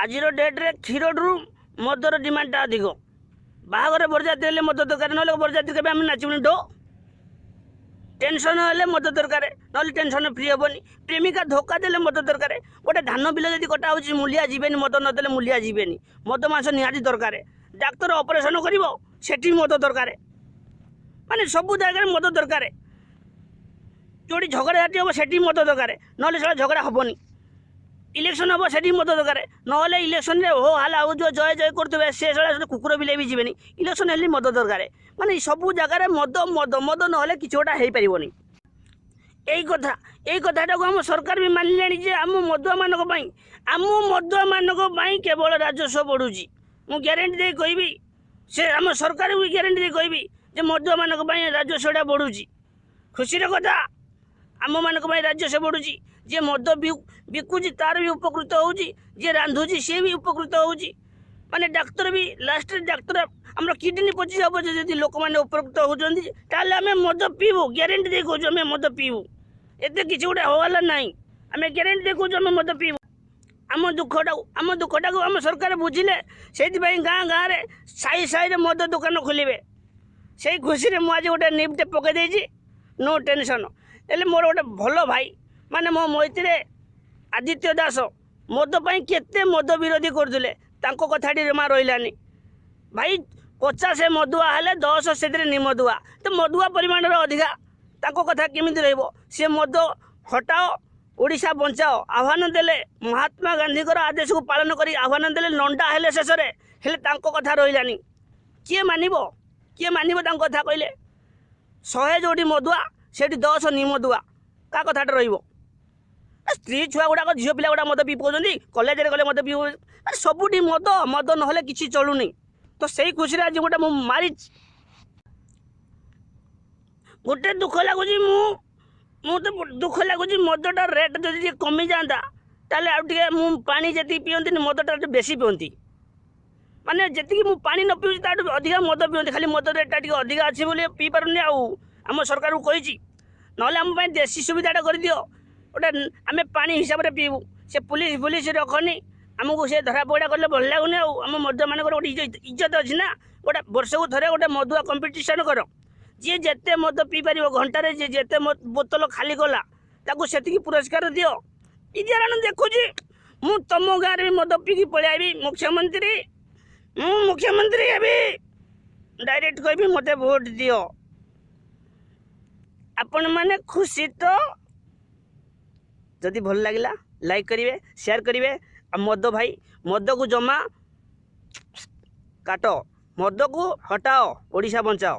ଆଜିର ଡେଟ୍ରେ କ୍ଷୀରଠୁ ମଦର ଡିମାଣ୍ଡଟା ଅଧିକ। ବାହାଘର ବରଯାତ୍ରୀ ହେଲେ ମଦ ଦରକାର, ନହେଲେ ବରଯାତ୍ରୀ କେବେ ଆମେ ନାଚିବୁନି। Do tension ହେଲେ ମଦ ଦରକାର, ନହେଲେ ଟେନସନ୍ ଫ୍ରି ହେବନି। ପ୍ରେମିକା ଧୋକା ଦେଲେ ମଦ ଦରକାର। ଗୋଟେ ଧାନ ବିଲ ଯଦି କଟା ହେଉଛି, ମୂଲିଆ ଯିବେନି, ମଦ ନଦେଲେ ମୂଲିଆ ଯିବେନି। ମଦ ମାଂସ ନିହାତି ଦରକାର। ଡାକ୍ତର ଅପରେସନ୍ କରିବ, ସେଠି ମଦ ଦରକାର। ମାନେ ସବୁ ଜାଗାରେ ମଦ ଦରକାର। ଯେଉଁଠି ଝଗଡ଼ା ଝାଟି ହେବ, ସେଠି ମଦ ଦରକାର, ନହେଲେ ସେଟା ଝଗଡ଼ା ହେବନି। ଇଲେକ୍ସନ୍ ହେବ, ସେଠି ମଦ ଦରକାର, ନହେଲେ ଇଲେକ୍ସନ୍ରେ ହୋ ହାଲା ହେଉଥିବ, ଜୟ ଜୟ କରୁଥିବେ, ସେ ଶଳା କୁକୁର ବିଲେଇ ବି ଯିବେନି। ଇଲେକ୍ସନ୍ ହେଲେ ମଦ ଦରକାର। ମାନେ ସବୁ ଜାଗାରେ ମଦ, ମଦ, ମଦ ନହେଲେ କିଛି ଗୋଟେ ହେଇପାରିବନି। ଏଇ କଥାଟାକୁ ଆମ ସରକାର ବି ମାନିଲେଣି ଯେ ଆମ ମଦୁଆମାନଙ୍କ ପାଇଁ କେବଳ ରାଜସ୍ୱ ବଢ଼ୁଛି। ମୁଁ ଗ୍ୟାରେଣ୍ଟି ଦେଇ କହିବି, ସେ ଆମ ସରକାର ବି ଗ୍ୟାରେଣ୍ଟି ଦେଇ କହିବି ଯେ ମଦୁଆମାନଙ୍କ ପାଇଁ ରାଜସ୍ୱଟା ବଢ଼ୁଛି। ଖୁସିର କଥା, ଆମମାନଙ୍କ ପାଇଁ ରାଜସ୍ୱ ବଢ଼ୁଛି। ଯିଏ ମଦ ବିକୁଛି, ତାର ବି ଉପକୃତ ହେଉଛି। ଯିଏ ରାନ୍ଧୁଛି, ସିଏ ବି ଉପକୃତ ହେଉଛି। ମାନେ ଡାକ୍ତର ବି, ଲାଷ୍ଟରେ ଡାକ୍ତର ଆମର କିଡ଼ନୀ ପଚି ହେବ। ଯଦି ଲୋକମାନେ ଉପକୃତ ହେଉଛନ୍ତି, ତାହେଲେ ଆମେ ମଦ ପିଇବୁ। ଗ୍ୟାରେଣ୍ଟି ଦେଇ କହୁଛୁ, ଆମେ ମଦ ପିଇବୁ। ଏତେ କିଛି ଗୋଟେ ହୱାଲା ନାହିଁ। ଆମେ ଗ୍ୟାରେଣ୍ଟି ଦେଇ କହୁଛୁ, ଆମେ ମଦ ପିଇବୁ। ଆମ ଦୁଃଖଟାକୁ ଆମ ସରକାର ବୁଝିଲେ। ସେଇଥିପାଇଁ ଗାଁ ଗାଁରେ, ସାହି ସାହିରେ ମଦ ଦୋକାନ ଖୋଲିବେ। ସେଇ ଖୁସିରେ ମୁଁ ଆଜି ଗୋଟେ ନିପ୍ଟେ ପକାଇ ଦେଇଛି, ନୋ ଟେନସନ୍। ହେଲେ ମୋର ଗୋଟେ ଭଲ ଭାଇ, ମାନେ ମୋ ମୈତ୍ରୀରେ ଆଦିତ୍ୟ ଦାସ, ମଦ ପାଇଁ କେତେ ମଦ ବିରୋଧୀ କରୁଥିଲେ, ତାଙ୍କ କଥାଟି ଜମା ରହିଲାନି। ଭାଇ, 50 ମଦୁଆ ହେଲେ 10 ସେଥିରେ ନିମଦୁଆ। ତ ମଦୁଆ ପରିମାଣରେ ଅଧିକା, ତାଙ୍କ କଥା କେମିତି ରହିବ? ସେ ମଦ ହଟାଅ, ଓଡ଼ିଶା ବଞ୍ଚାଅ ଆହ୍ୱାନ ଦେଲେ। ମହାତ୍ମା ଗାନ୍ଧୀଙ୍କର ଆଦେଶକୁ ପାଳନ କରି ଆହ୍ୱାନ ଦେଲେ, ନଣ୍ଡା ହେଲେ ଶେଷରେ। ହେଲେ ତାଙ୍କ କଥା ରହିଲାନି। କିଏ ମାନିବ? କିଏ ମାନିବ ତାଙ୍କ କଥା କହିଲେ? 100 ଯେଉଁଠି ମଦୁଆ, ସେଠି 10 ନିମଦୁଆ। କାହା କଥାଟା ରହିବ? ସ୍ତ୍ରୀ ଛୁଆ ଗୁଡ଼ାକ, ଝିଅ ପିଲା ଗୁଡ଼ାକ ମଦ ପିଇ ପକାଉଛନ୍ତି। କଲେଜରେ ଗଲେ ମଦ ପିଇ। ସବୁଠି ମଦ, ମଦ ନହେଲେ କିଛି ଚଳୁନି। ତ ସେଇ ଖୁସିରେ ଆଜି ଗୋଟେ ମୁଁ ମାରିଛି। ଗୋଟେ ଦୁଃଖ ଲାଗୁଛି, ମୁଁ ତ ଦୁଃଖ ଲାଗୁଛି, ମଦଟା ରେଟ୍ ଯଦି ଟିକେ କମିଯାଆନ୍ତା, ତାହେଲେ ଆଉ ଟିକେ ମୁଁ ପାଣି ଯେତିକି ପିଅନ୍ତିନି, ମଦଟା ଟିକେ ବେଶୀ ପିଅନ୍ତି। ମାନେ ଯେତିକି ମୁଁ ପାଣି ନ ପିଉଛି, ତାଠୁ ଅଧିକା ମଦ ପିଅନ୍ତି। ଖାଲି ମଦ ରେଟ୍ଟା ଟିକେ ଅଧିକା ଅଛି ବୋଲି ପିଇପାରୁନି। ଆଉ ଆମ ସରକାରକୁ କହିଛି, ନହେଲେ ଆମ ପାଇଁ ଦେଶୀ ସୁବିଧାଟା କରିଦିଅ ଗୋଟେ, ଆମେ ପାଣି ହିସାବରେ ପିଇବୁ। ସେ ପୁଲିସ ଫୁଲିସ ରଖନି, ଆମକୁ ସେ ଧରାପକଡ଼ା କଲେ ଭଲ ଲାଗୁନି। ଆଉ ଆମ ମଦୁଆମାନଙ୍କର ଗୋଟେ ଇଜ୍ଜତ ଅଛି ନା। ଗୋଟେ ବର୍ଷକୁ ଥରେ ଗୋଟେ ମଦୁଆ କମ୍ପିଟିସନ୍ କର। ଯିଏ ଯେତେ ମଦ ପିଇପାରିବ ଘଣ୍ଟାରେ, ଯିଏ ଯେତେ ବୋତଲ ଖାଲି କଲା, ତାକୁ ସେତିକି ପୁରସ୍କାର ଦିଅ। ଇଦିଆରାଣ ଦେଖୁଛି, ମୁଁ ତମ ଗାଁରେ ବି ମଦ ପିଇକି ପଳେଇ ଆଇବି। ମୁଖ୍ୟମନ୍ତ୍ରୀ, ମୁଁ ମୁଖ୍ୟମନ୍ତ୍ରୀ ହେବି, ଡାଇରେକ୍ଟ କହିବି, ମୋତେ ଭୋଟ ଦିଅ। ଆପଣମାନେ ଖୁସି ତ? ଯଦି ଭଲ ଲାଗିଲା, ଲାଇକ୍ କରିବେ, ସେୟାର କରିବେ। ଆଉ ମଦ ଭାଇ, ମଦକୁ ଜମା କାଟ, ମଦକୁ ହଟାଅ, ଓଡ଼ିଶା ବଞ୍ଚାଅ।